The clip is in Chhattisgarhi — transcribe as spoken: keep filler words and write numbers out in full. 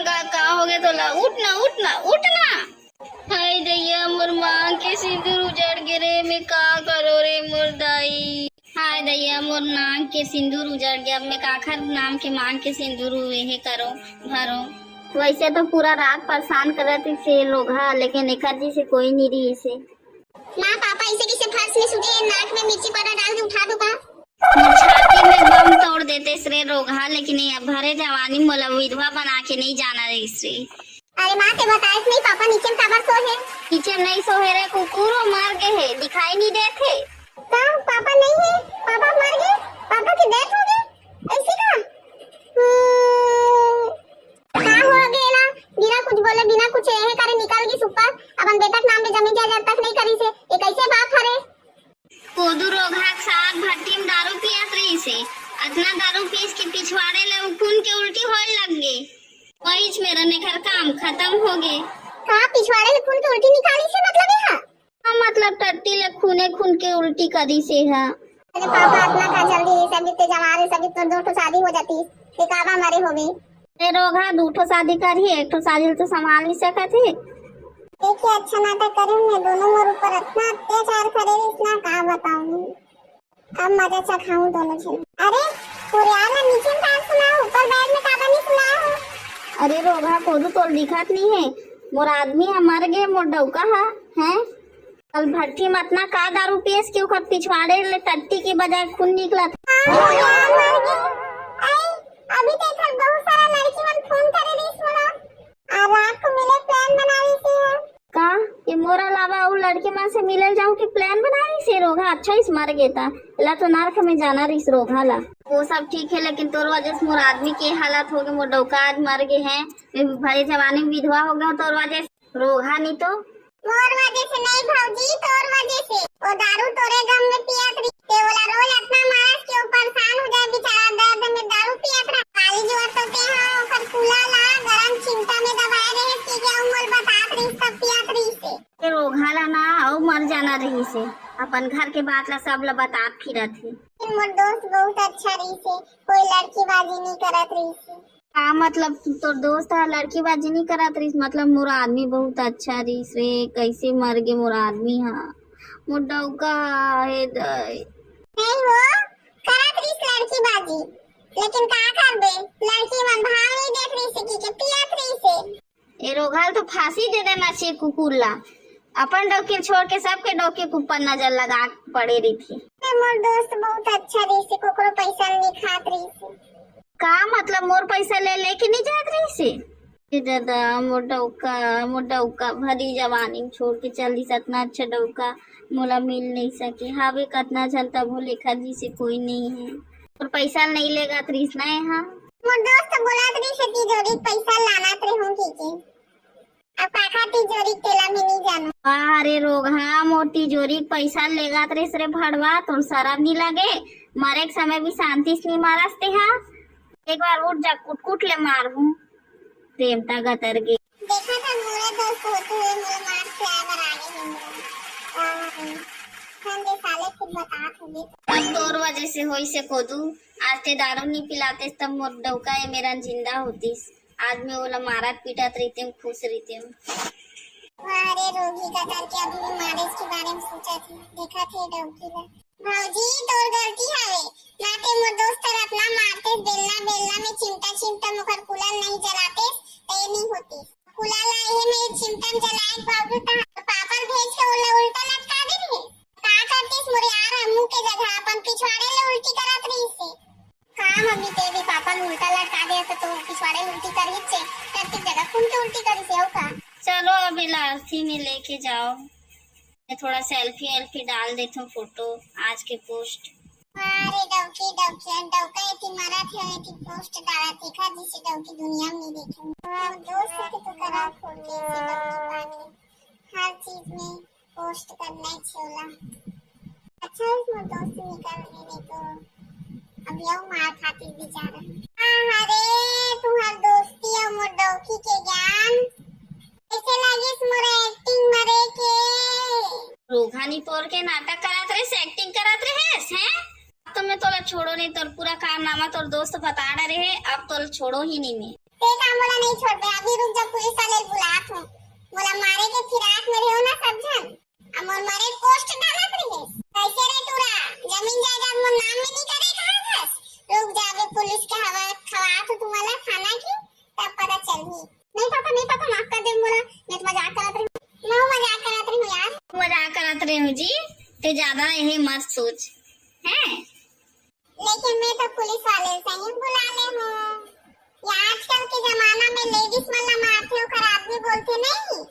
का, का हो गया तोला? उठ ना, उठ ना, उठ ना। हाय दैया, मोर मांग के सिंदूर उजड़ गे रे, मैं का करो रे मोर दाई। हाय दैया, मोर मांग के सिंदूर उजड़ गया, अब मैं काखर नाम के मांग के सिंदूर हुए हे करो, भरो। वैसे तो पूरा रात परेशान करत रहिसे रोगहा, लेकिन एकर जैसे कोई नहीं रहिसे। माँ, पापा ऐसे कैसे फर्श में सूते हैं? नाक में मिर्ची पाउडर डाल के उठा दो का? मोर छाती में बम तोड़ देते रे रोगहा, लेकिन ये भरे जवानी मोला विधवा बना के नहीं जाना रहिस रे। अरे माँ, ते बताए नहीं पापा नीचे में काबर सो है? नीचे में नहीं सो है रे कुकुर, वो मर गए है, दिखाई नहीं देते। का पापा नहीं है? पापा मर गए? पापा की डेथ हो गई? ऐसे का? हम्म, का हो गया ना? बिना कुछ बोले, बिना कुछ यह करे निकल गई ऊपर। अपन बेटा के नाम पे जमीन जायदाद तक नहीं करी से, ये कैसे बात हरे? कोदू रोगहा के साथ भट्टी में दारू पियत रहिसे। अतना दारू पीस के पिछवाड़े ले उ खून के उल्टी होए लग गे। वहीच मेरा नेकर काम खत्म हो गे। का पिछवाड़े ले खून के उल्टी निकाली से मतलब ये हा? हाँ, मतलब टट्टी ले खूने खून के उल्टी करी से हा। अरे पापा, अतना का जल्दी ये सब इतने जमा रहे, सब इतने दो ठो शादी हो जाती, ये काबा मरे होवे। ए रोगहा, दू ठो शादी करही, एक ठो शादी ल तो संभाल नहीं सकत हे। देखिए, अच्छा नाटक करे, मैं दोनों मोर ऊपर इतना अत्याचार करे, इतना का बताऊं। अब मजा चखाऊं दोनों झन। अरे, पुरिया ला नीचे में काहे सुलाए हो? ऊपर बेड में काबर नहीं सुलाए हो? अरे रोगहा, कोदू तोल दिखत नहीं है, मोर आदमी ह मर गे, मोर डौका ह, हैं? कल भट्टी में अतना का दारू पियस कि ओकर पिछवाड़े ले टट्टी के बजाय खून निकलत। हाँ, यार, मर गे। आई, अभी तो एकर बहुत सारा लड़की मन फोन करे रहिस मोला। आ रात को मिले प्लान बना रही थी है। का ये मोर अलावा अउ लड़के मन से मिले जाऊं के प्लान बना रहिस हे रोगहा? अच्छा इस मर गे ता, एला तो नरक में जाना रहिस रोगहा ला। वो सब ठीक है, लेकिन तोर वजह से मोर आदमी के हालत हो गए, मोर डौका आज मर गए हैं, मैं भरे जवानी में विधवा हो गया हूँ तोर वजह से। रोगहा नहीं तो। मोर वजह से नहीं भौजी, तोर वजह से। वो दारू तोरे गम में पियत रही, ते ओला रोज इतना मारस कि वो परेशान हो जाए बेचारा, दर्द में दारू पियत रहा। काली जो तो ते हाँ ओकर कूला ला गरम चिमटा में दबाए रहे कि क्या मोल बतात रही सब पियत रही से। ये रोगहा ला ना अउ मर जाना रही से, अपन घर के बात ला सब ला बतात फिरत है। मोर दोस्त बहुत अच्छा रही से, कोई लड़की बाजी नहीं करत रही से। का मतलब, तोर दोस्त ह लड़की बाजी नहीं करत रहिस? मतलब मोर आदमी बहुत अच्छा रहिस रे, कैसे मर गे मोर आदमी ह, मोर डौका ह, हे दई। नहीं हो, करत रहिस लड़की बाजी, लेकिन का करबे, लड़की मन भाव नहीं देत रहिस कि के पियत रहिस हे। ए रोगहा ल तो फांसी दे देना चाहिए कुकुर ला, अपन डौकी ल छोड़ के सबके डौकी के ऊपर नजर लगा के पड़े रहिथे। ए, मोर दोस्त बहुत अच्छा रहिस हे, कोकरो पैसा नहीं खात रहिस हे। का मतलब, मोर पैसा ले लेके नहीं जात रहिस हे? ए दादा, मोर डौका, मोर डौका भरी जवानी में छोड़ के चल दिस, अतना अच्छा डौका मोला मिल नहीं सके। हावे कतना झन तभो लेखा जैसे कोई नहीं है। मोर पैसा नहीं लेगत रहिस ना यहाँ। मोर दोस्त बोलत रहिस हे, तिजोरी पैसा लानत रहूं की के। अब काखा तिजोरी तेला में नहीं जानू। अरे रोगहा, मोर तिजोरी के पैसा लेगत रहिस रे भड़वा, तोर सरम नहीं लगे? मरे के समय भी शांति से नहीं मारस तेहा। एक बार उठ जा, कुटकुट ले मारहूं। देवता गतर गे। देखा था मोरे दोस्त होते हुए मोला मार के आए बर आगे हे मोला। हम दे साले खुद बतात होगे। अब तोर वजह से होई से कोदू, आज ते दारू नहीं पिलाते तब मोर डौका ये मेरा जिंदा होतीस। आज मैं ओला मारत पीटत रहितेंव, खुश रहितेंव। वाह रे, रोगी का करके अभी भी मारेस के बारे में सोचत हे। देखत हे डौकी ला। भौजी, तोर गलती हवे। ना ते मोर दोस्त ला अतना मारते, बेलना, बेलना में चिमटा, चिमटा में ओकर कूला नहीं जलाते, ते नहीं होती। कूला ला ये में चिमटा में जलाए के बावजूद तहां पापा ल भेज के ओला उल्टा लटका दे रहे। का करतीस मोर यार, मुंह के जगह अपन पिछवाड़े ले उल्टी करत रहिस हे। का मम्मी, ते भी पापा ल उल्टा लटका दे तो, तो पिछवाड़े उल्टी करिस हे, टट्टी जगह खून के उल्टी करिस हे, अउ का? चलो अब एला अर्थी में लेके जाओ, मैं थोड़ा सेल्फी वेल्फी डाल देता हूँ, फोटो आज के पोस्ट। अरे डौकी, डौकी, डौका एती मरत हे, एती पोस्ट डालत, देखा जिसे डौकी दुनिया में नहीं देखे। दोस्त के तो करा फोन के ऐसे डौकी पाके हर चीज में पोस्ट करना चाहिए। अच्छा, इसमें दोस्त निकल गए, नहीं तो अभी आओ मार खाती बेचारा। हाँ, अरे, तुम्हार दोस्ती और मोर डौकी के ज्ञान कैसे लगिस मोर एक्टिंग मरे के? रोगहा नहीं तोर के नाटक करत रहे, एक्टिंग करत रहे, हैं? अब तो मैं तोला छोड़ो नहीं, तोर पूरा कारनामा तोर दोस्त बता रहे, अब तोला छोड़ो ही नहीं मैं। ते का मोला नहीं छोड़बे? अभी रुक जा, पुलिस वाले ल बुलात हूँ। मोला मारे के फिराक में रहो ना सब झन। अब मोर मरे पोस्ट डालत रहे। कैसे रे टूरा, जमीन जायदाद मोर नाम में नहीं करे कहा थस? रुक जा, अभी पुलिस के हवा खवात हूँ तुम्हारा खाना की, तब पता चलही। नहीं पापा, नहीं पापा, माफ कर दे मोला, मैं तो मजाक करत रही हूँ। मैं मजाक करत रही हूँ यार। मजाक करत रही हूँ जी, ते ज्यादा यही मत सोच, हैं? लेकिन मैं तो पुलिस वाले से ही बुला ले हूँ। ये आजकल के जमाना में लेडीज मन ला मारथे, ओकर आदमी बोलथे नहीं,